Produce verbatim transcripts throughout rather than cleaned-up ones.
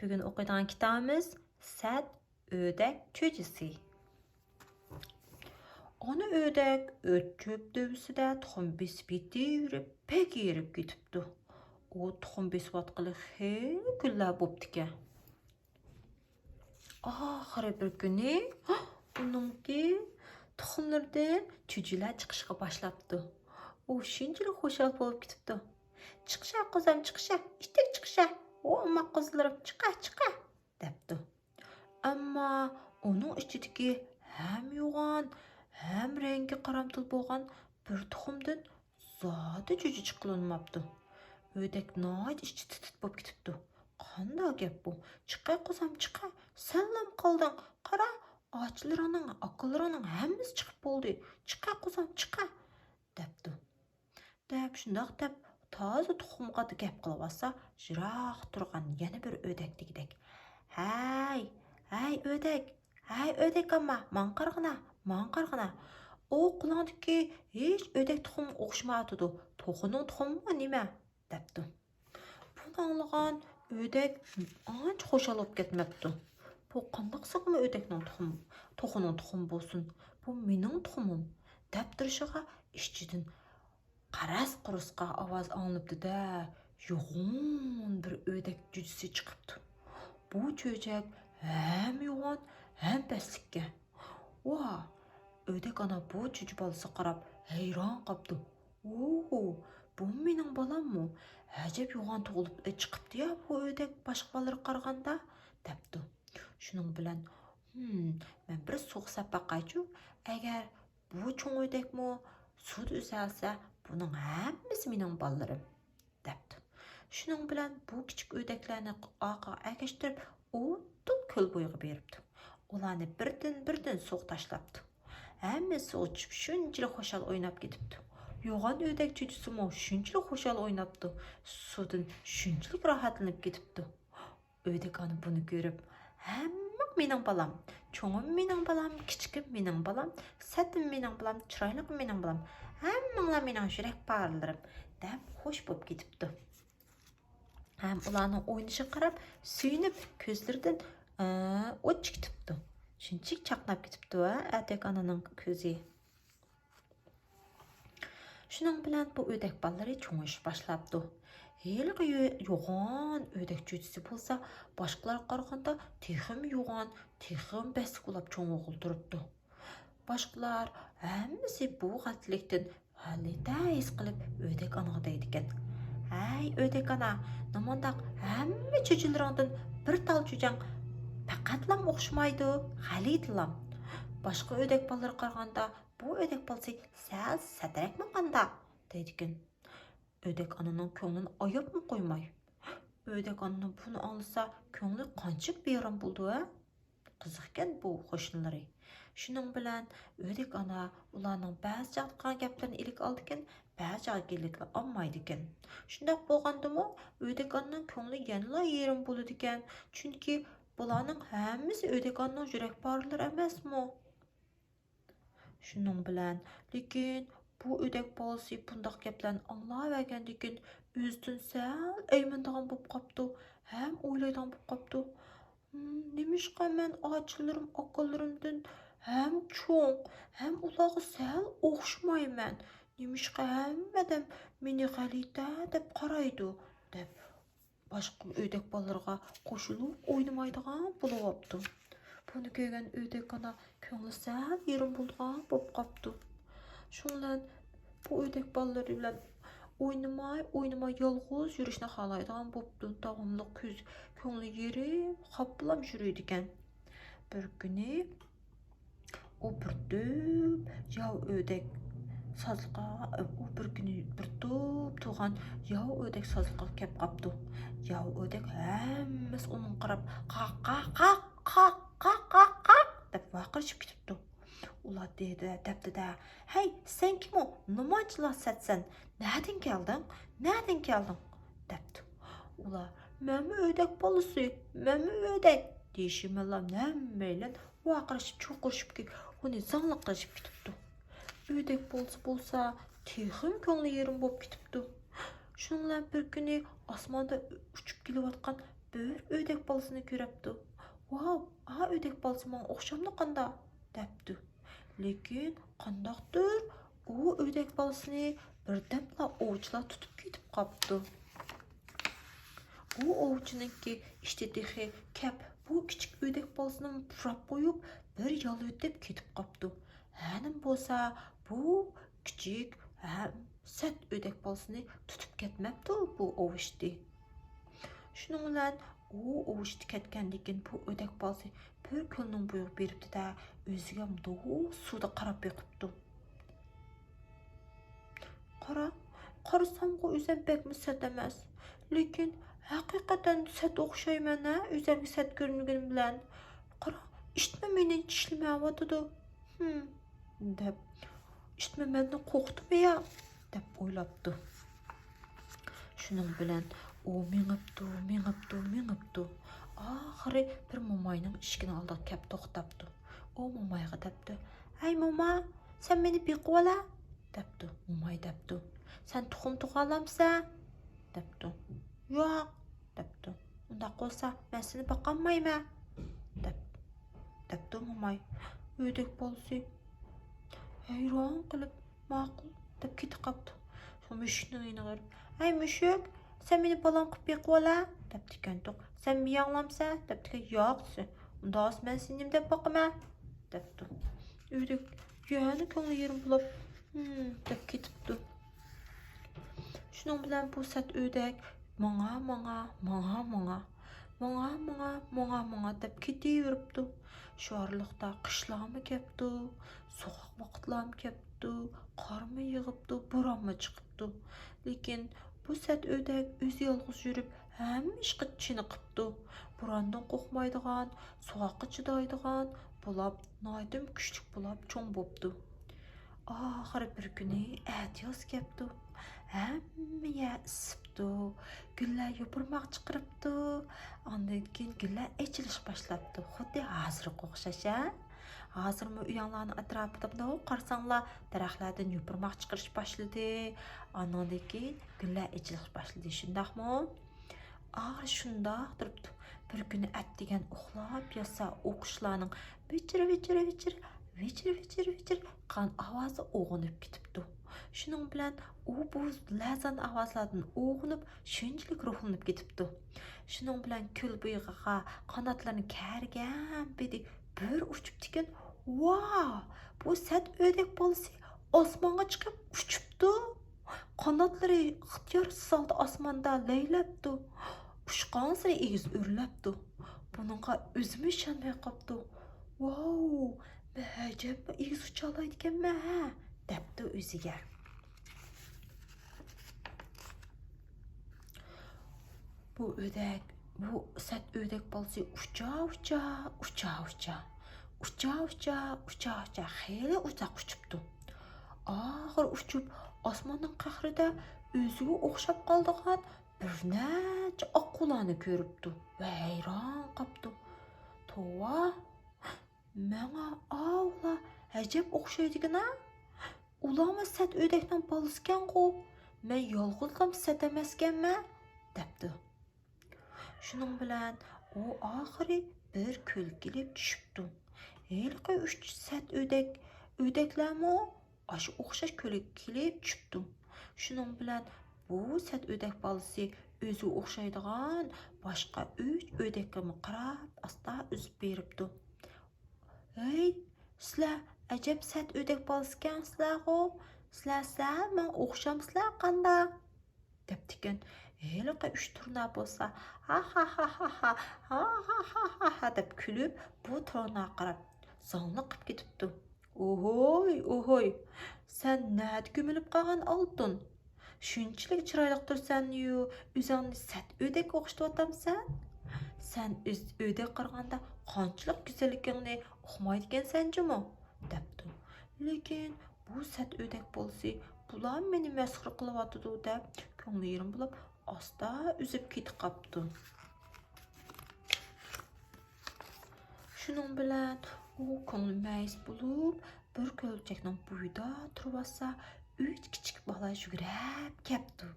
بۈگۈن ئوقۇيدىغان كىتابىمىز سەت ئۆدەك چۈجىسى. ئانا ئۆدەك ئۆت-چۆپ دۆۋىسىدە تۇخۇم بېسىپ يېتىۋېرىپ، بەك ھېرىپ كېتىپتۇ. ئۇ تۇخۇم بېسىۋاتقىلى خېلى كۈنلەر بوپتىكەن. ئاخىرى بىر كۈنى ئۇنىڭكى تۇخۇملىرىدىن چۈجىلەر چىقىشقا باشلاپتۇ. ئۇ شۇنچىلىك خۇشال بولۇپ كېتىپتۇ. «چىقىشە، قوزام، چىقىشە، ئىتتىك چىقىشە، ئوماق قوزىلىرىم، چىقە، چىقە!» دەپتۇ. ئەمما ئۇنىڭ ئىچىدىكى ھەم يوغان، ھەم رەڭگى قارامتۇل بولغان بىر تۇخۇمدىن زادى چۈجە چىققىلى ئۇنىماپتۇ. ئۆدەك ناھايىتى ئىچى تىت-تىت بولۇپ كېتىپتۇ. «قانداق گەپ بۇ؟ چىقە، قوزام، چىقە! سەنلام قالدىڭ. قارا، ئاچىلىرىڭنىڭ، ئاكىلىرىڭنىڭ ھەممىسى چىقىپ بولدى. چىقە، قوزام، چىقە!» دەپتۇ. دەپ، شۇنداق دەپ، تازا تۇخۇمغا گەپ قىلىۋاتسا، يىراق تۇرغان يەنە بىر ئۆدەك دېگۈدەك: «ھەي، ھەي ئۆدەك، ھەي ئۆدەك ئاما، ماڭا قارىغىنا، ماڭا قارىغىنا. ئۇ قولۇڭدىكى ھېچ ئۆدەك تۇخۇمغا ئوخشىمايۋاتىدۇ، توخۇنىڭ تۇخۇمىمۇ نېمە؟» دەپتۇ. بۇنى ئاڭلىغان ئۆدەك ئانچە خۇشال بولۇپ كەتمەپتۇ. «بۇ قانداق ساقما ئۆدەكنىڭ تۇخۇمى، توخۇنىڭ تۇخۇمى بولسۇن، بۇ مېنىڭ تۇخۇمۇم» دەپ تۇرۇشىغا ئىچىدىن قەرەس-قۇرۇسقا ئاۋاز ئاڭلىنىپتۇ-دە، يوغان بىر ئۆدەك چۈجىسى چىقىپتۇ. بۇ چۆچەك ھەم يوغان، ھەم پەسلىككەن. ۋاھ! ئۆدەك ئانا بۇ چۈجە بالىسىغا قاراپ ھەيران قاپتۇ. «ئوھۇ، بۇمۇ مېنىڭ بالاممۇ؟ ئەجەب يوغان تۇغۇلۇپ چىقىپتۇ-يا بۇ ئۆدەك باشقا بالىلارغا قارىغاندا» دەپتۇ. شۇنىڭ بىلەن، «ھىم، مەن بىر سۇغا سەپ باقايچۇ، ئەگەر بۇ چوڭ ئۆدەكمۇ سۇدا ئۈزەلسە، بۇنىڭ ھەممىسى مېنىڭ بالىلىرىم» دەپتۇ. شۇنىڭ بىلەن بۇ كىچىك ئۆدەكلەرنى ئارقىغا ئەگەشتۈرۈپ، ئۇدۇل كۆل بويىغا بېرىپتۇ. ئۇلارنى بىردىن-بىردىن سۇغا تاشلاپتۇ. ھەممىسى سۇغا چۈشۈپ، شۇنچىلىك خۇشال ئويناپ كېتىپتۇ. يوغان ئۆدەك چۈجىسىمۇ شۇنچىلىك خۇشال ئويناپتۇ. سۇدىن شۇنچىلىك راھەتلىنىپ كېتىپتۇ. ئۆدەك ئانا بۇنى كۆرۈپ، «ھەممىڭ مېنىڭ بالام، چوڭۇم مېنىڭ بالام، كىچىكىم مېنىڭ بالام، سەتىم مېنىڭ بالام، چىرايلىقىم مېنىڭ بالام، ھەممىڭلار مېنىڭ يۈرەك پارىلىرىم» دەپ خوش بولۇپ كېتىپتۇ. ھەم ئۇلارنىڭ ئوينىشىغا قاراپ سۆيۈنۈپ، كۆزلىرىدىن، ئى، ئوت چىقىپتۇ. شۇنچىلىك چاقناپ كېتىپتۇ، ھە، ئۆدەك ئانىنىڭ كۆزى. شۇنىڭ بىلەن بۇ ئۆدەك بالىلىرى چوڭىيىشقا باشلاپتۇ. ھېلىقى يو-، يوغان ئۆدەك چۈجىسى بولسا باشقىلارغا قارىغاندا تېخىمۇ يوغان، تېخىمۇ بەستلىك بولاپ چوڭ بولغىلى تۇرۇپتۇ. باشقىلار ھەممىسى بۇ غەلىتىلىكتىن غەلىتە ھېس قىلىپ، ئۆدەك ئانىغا دەيدىكەن: «ھەي، ئۆدەك ئانا، نېمانداق ھەممە چۈجىلىرىڭدىن بىر تال چۈجەڭ پەقەتلام ئوخشىمايدۇ، غەلىتىلام. باشقا ئۆدەك بالىلىرىغا قارىغاندا بۇ ئۆدەك بالىسى سەل سەترەكمۇ قانداق؟» دەيدىكەن. ئۆدەك ئانىنىڭ كۆڭلىنى ئاياپمۇ قويماي. ئۆدەك ئانىنىڭ بۇنى ئاڭلىسا، كۆڭلى قانچىلىك بىئارام بولىدۇ، ھە؟ قىزىقكەن بۇ قوشنىلىرى. شۇنىڭ بىلەن ئۆدەك ئانا ئۇلارنىڭ بەزى چاغدا قىلغان گەپلىرىنى ئىلىك ئالىدىكەن، بەزى چاغدا ئىلىك ئالمايدىكەن. شۇنداق بولغاندىمۇ ئۆدەك ئانىنىڭ كۆڭلى يەنىلا يېرىم بولىدىكەن، چۈنكى بۇلارنىڭ ھەممىسى ئۆدەك ئانىنىڭ يۈرەك پارىلىرى ئەمەسمۇ؟ شۇنىڭ بىلەن، لېكىن بۇ ئۆدەك بالىسى بۇنداق گەپلەرنى ئاڭلاۋەرگەندىكىن، ئۆزىدىن سەل ئەيمىنىدىغان بولۇپ قاپتۇ ھەم ئويلايدىغان بولۇپ قاپتۇ: «ھىم، نېمىشقا مەن ئاچىلىرىم، ئاكىلىرىمدىن ھەم چوڭ، ھەم ئۇلارغا سەل ئوخشىمايمەن؟ نېمىشقا ھەممە ئادەم مېنى غەلىتە دەپ قارايدۇ؟» دەپ، باشقا ئۆدەك بالىلىرىغا قوشۇلۇپ ئوينىمايدىغان بولۇۋاپتۇ. بۇنى كۆرگەن ئۆدەك ئانا كۆڭلى سەل يېرىم بولىدىغان بولۇپ قاپتۇ. شۇنىڭ بىلەن بۇ ئۆدەك بالىلىرى بىلەن ئوينىماي، ئوينىماي يالغۇز يۈرۈشنى خالايدىغان بوپتۇ. داۋاملىق كۆز، كۆڭلى يېرىم، خاپىلاپ يۈرىدىكەن. بىر كۈنى ئۇ بىر توپ ياۋا ئۆدەك سازلىققا، ئۇ بىر كۈنى بىر توپ تۇغان ياۋا ئۆدەك سازلىققا كەپ قاپتۇ. ياۋا ئۆدەك ھەممىسى ئۇنىڭغا قاراپ، «قاق، قاق، قاق» دەپ ۋارقىرىشىپ كېتىپتۇ. ئۇلار دېدى، دەپتۇ-دە: «ھەي، سەن كىم ئۇ؟ نېمانچىلا سەتسەن؟ نەدىن كەلدىڭ؟ نەدىن كەلدىڭ؟» دەپتۇ. ئۇلار: «مەنمۇ ئۆدەك بالىسى، مەنمۇ ئۆدەك» دېيىشى بىلەنلا ھەممەيلەن ۋارقىرىشىپ، چۇرقىرىشىپ كېلىپ، ئۇنى زاڭلىق قىلىشىپ كېتىپتۇ. ئۆدەك بالىسى بولسا تېخىمۇ كۆڭلى يېرىم بولۇپ كېتىپتۇ. شۇنىڭ بىلەن بىر كۈنى ئاسماندا ئۇچۇپ كېلىۋاتقان بىر ئۆدەك بالىسىنى كۆرۈپتۇ. «ۋاۋ، ئا ئۆدەك بالىسى ماڭا ئوخشامدۇ قاندا؟» دەپتۇ. لېكىن قانداقتۇر ئۇ ئۆدەك بالىسىنى بىردەملا ئوۋچىلار تۇتۇپ كېتىپ قاپتۇ. ئۇ ئوۋچىنىڭكى ئىشتە تېخى كەپ بۇ كىچىك ئۆدەك بالىسىنى پۇراپ قويۇپ، بىر يالىۋېتىپ كېتىپ قاپتۇ. ھەنىم بولسا بۇ كىچىك ھەم سەت ئۆدەك بالىسىنى تۇتۇپ كەتمەپتۇ بۇ ئوۋ ئىشتى. شۇنىڭ بىلەن ئۇ ئوۋ ئىشتى كەتكەندىن كېيىن بۇ ئۆدەك بالىسى بىر كۆلنىڭ بويىغا بېرىپتۇ-دە، ئۆزىگە دوغۇز سۇدا قاراپ بېقىپتۇ. قارا، قارىسامغۇ ئۆزەم بەكمۇ سەت ئەمەس. لېكىن ھەقىقەتەن سەت ئوخشايمەن ھە، ئۆزەمگە سەت كۆرۈنگىنىم بىلەن. قارا، ئىتمۇ مېنى چىشلىمەۋاتىدۇ. ھىم، دەپ، ئىتمۇ مەندىن قورقتىمۇ يا؟ دەپ ئويلاپتۇ. شۇنىڭ بىلەن ئۇ مېڭىپتۇ، مېڭىپتۇ، مېڭىپتۇ. ئاخىرى بىر موماينىڭ ئىشىكىنىڭ ئالدىغا كەپ توختاپتۇ. ئۇ مومايغا دەپتۇ، «ھەي موما، سەن مېنى بېقىۋالا» دەپتۇ. موماي دەپتۇ، «سەن تۇخۇم تۇغالامسەن؟» دەپتۇ. «ياق» دەپتۇ. «ئۇنداق بولسا مەن سېنى باقالمايمەن» دەپ، دەپتۇ موماي. ئۆيدىكى بالىسى ھەيران قېلىپ، «ماقۇل» دەپ كېتىپ قاپتۇ. شۇ مۈشۈكنىڭ يېنىغا بېرىپ، «ھەي مۈشۈك، سەن مېنى بالام قىلىپ بېقىۋالا» دەپتىكەنتۇق. «سەن مېياڭلامسەن؟» دەپتىكەن. «ياق» دېسە، «ئۇنداق بولسا مەن سېنى نېمە دەپ باقىمەن» دەپتۇ. ئۆيدىكى يەنە كۆڭلى يېرىم بولۇپ، «ھىم» دەپ كېتىپتۇ. شۇنىڭ بىلەن بۇ سەت ئۆدەك ماڭا، ماڭا، ماڭا، ماڭا، ماڭا، ماڭا، ماڭا، ماڭا دەپ كېتىۋېرىپتۇ. شۇ ئارىلىقتا قىشلارمۇ كەپتۇ، سوغۇق ۋاقىتلارمۇ كەپتۇ، قارمۇ يېغىپتۇ، بورانمۇ چىقىپتۇ. لېكىن بۇ سەت ئۆدەك ئۆزى يالغۇز يۈرۈپ، ھەممە ئىشقا چېنىقىپتۇ. بوراندىن قورقمايدىغان، سوغۇققا چىدايدىغان بولاپ، ناھايىتىمۇ كۈچلۈك بولاپ چوڭ بوپتۇ. ئاخىرى بىر كۈنى ئەتىياز كەپتۇ. ھەممە يەر ئىسسىپتۇ. گۈللەر يوپۇرماق چىقىرىپتۇ. ئاندىن كېيىن گۈللەر ئېچىلىش باشلاپتۇ. خۇددى ھازىرغا ئوخشاش ھە؟ ھازىرمۇ ئۆيۈڭلارنىڭ ئەتراپىدا مۇنداق قارىساڭلار، دەرەخلەردىن يوپۇرماق چىقىرىش باشلىدى. ئاندىن كېيىن گۈللەر ئېچىلىش باشلىدى، شۇنداقمۇ؟ ئاخىرى شۇنداق تۇرۇپتۇ. بىر كۈنى ئەتىگەن ئۇخلاپ ياتسا، ئۇ قۇشلارنىڭ ۋىچىر، ۋىچىر، ۋىچىر، ۋىچىر، ۋىچىر، ۋىچىر قىلغان ئاۋازى ئويغىنىپ كېتىپتۇ. شۇنىڭ بىلەن ئۇ بۇ لەرزان ئاۋازلاردىن ئويغىنىپ، شۇنچىلىك روھلىنىپ كېتىپتۇ. شۇنىڭ بىلەن كۆل بويىغا قاناتلىرىنى كەرگەن پېتى بىر ئۇچۇپتىكەن. ۋا! بۇ سەت ئۆدەك بالىسى ئاسمانغا چىقىپ ئۇچۇپتۇ. قاناتلىرى ئىختىيارسىز ھالدا ئاسماندا لەيلەپتۇ. ئۇچقانسېرى ئېگىز ئۆرلەپتۇ. بۇنىڭغا ئۆزىمۇ ئىشەنمەي قاپتۇ. ۋاۋ، مەن ئەجەبمۇ ئېگىز ئۇچالايدىكەنمەن ھە، دەپتۇ ئۆزىگە. بۇ ئۆدەك، بۇ سەت ئۆدەك بالىسى ئۇچا، ئۇچا، ئۇچا، ئۇچا، ئۇچا، ئۇچا، ئۇچا، ئۇچا، خېلى ئۇزاق ئۇچۇپتۇ. ئاخىرى ئۇچۇپ، ئاسماننىڭ قەھرىدە ئۆزىگە ئوخشاپ قالىدىغان بىر نەچچە ئاققۇلارنى كۆرۈپتۇ ۋە ھەيران قاپتۇ. توۋا، ماڭا ئاۋۇلار ئەجەب ئوخشايدىكەن-ھە. ئۇلارمۇ سەت ئۆدەكنىڭ بالىسىكەنغۇ. مەن يالغۇزلام سەت ئەمەسكەنمەن، دەپتۇ. شۇنىڭ بىلەن ئۇ ئاخىرى بىر كۆلگە كېلىپ چۈشۈپتۇ. ھېلىقى ئۈچ سەت ئۆدەك، ئۆدەكلەرمۇ ئاشۇ ئوخشاش كۆلگە كېلىپ چۈشۈپتۇ. شۇنىڭ بىلەن بۇ سەت ئۆدەك بالىسى ئۆزىگە ئوخشايدىغان باشقا ئۈچ ئۆدەككىمۇ قاراپ ئاستا ئۈزۈپ بېرىپتۇ. ھەي، سىلەر ئەجەب سەت ئۆدەك بالىسىكەنسىلەرغۇ! سىلەر سەل ماڭا ئوخشامسىلەر قاندا؟ دەپتىكەن. ھېلىقى ئۈچ تۇرنا بولسا، ھا ھا ھا ھا ھا، ھا ھا ھا ھا ھا دەپ كۈلۈپ، بۇ تۇرناغا قاراپ زاڭلىق قىپ كېتىپتۇ. ئوھوي، ئوھوي، سەن نەدە كۆمۈلۈپ قالغان ئالتۇن؟ شۇنچىلىك چىرايلىق تۇرسەنيۇ، ئۆزۈڭنى سەت ئۆدەككە ئوخشىتىۋاتامسەن؟ سەن ئۆز ئۆدەككە قارىغاندا قانچىلىك گۈزەللىكىڭنى ئۇقمايدىكەنسەن جۇمۇ، دەپتۇ. لېكىن بۇ سەت ئۆدەك بالىسى، بۇلار مېنى مەسخىرە قىلىۋاتىدۇ، دەپ كۆڭلى يېرىم بولۇپ، ئاستا ئۈزۈپ كېتىپ قاپتۇ. شۇنىڭ بىلەن ئۇ كۆڭلى مەيۈس بولۇپ، بىر كۆلچەكنىڭ بويىدا تۇرۇۋاتسا، ئۈچ كىچىك بالا يۈگۈرۈپ كەپتۇ.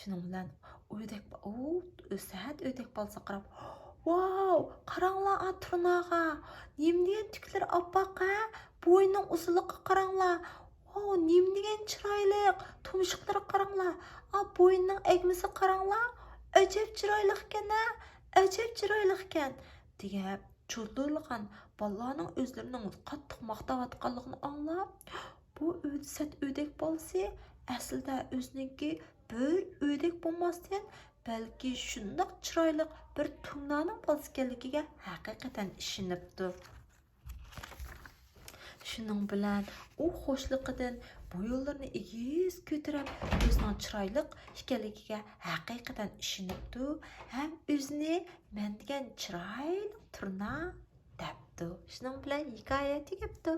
شۇنىڭ بىلەن ئۆدەك، ئۇ سەھەت ئۆدەك بالىسىغا قاراپ، ۋاۋ، قاراڭلار ئا تۇرناغا، نېمە دېگەن تۈكلىرى ئاپئاق ھە؟ بوينىنىڭ ئۇزۇنلۇقىغا قاراڭلار، ۋاۋ، نېمە دېگەن چىرايلىق، تۇمشۇقلىرىغا قاراڭلار، ئا بوينىنىڭ ئەگمىسىگە قاراڭلار، ئەجەب چىرايلىقكەن ھە، ئەجەب چىرايلىقكەن، دېگەن چۇردۇرلىغان بالىلارنىڭ ئۆزلىرىنىڭ قاتتىق ماختاۋاتقانلىقىنى ئاڭلاپ، بۇ ئۆ-، سەت ئۆدەك بالىسى ئەسلىدە ئۆزىنىڭكى بىر ئۆدەك بولماستىن، بەلكى شۇنداق چىرايلىق بىر تۇرنانىڭ بالىسى ئىكەنلىكىگە ھەقىقەتەن ئىشىنىپتۇ. شۇنىڭ بىلەن ئۇ خۇشلۇقىدىن بويۇنلىرىنى ئېگىز كۆتۈرۈپ، ئۆزىنىڭ چىرايلىق ئىكەنلىكىگە ھەقىقەتەن ئىشىنىپتۇ ھەم ئۆزىنى مەن دېگەن چىرايلىق تۇرنا دەپتۇ. شۇنىڭ بىلەن ھېكايە تۈگەپتۇ.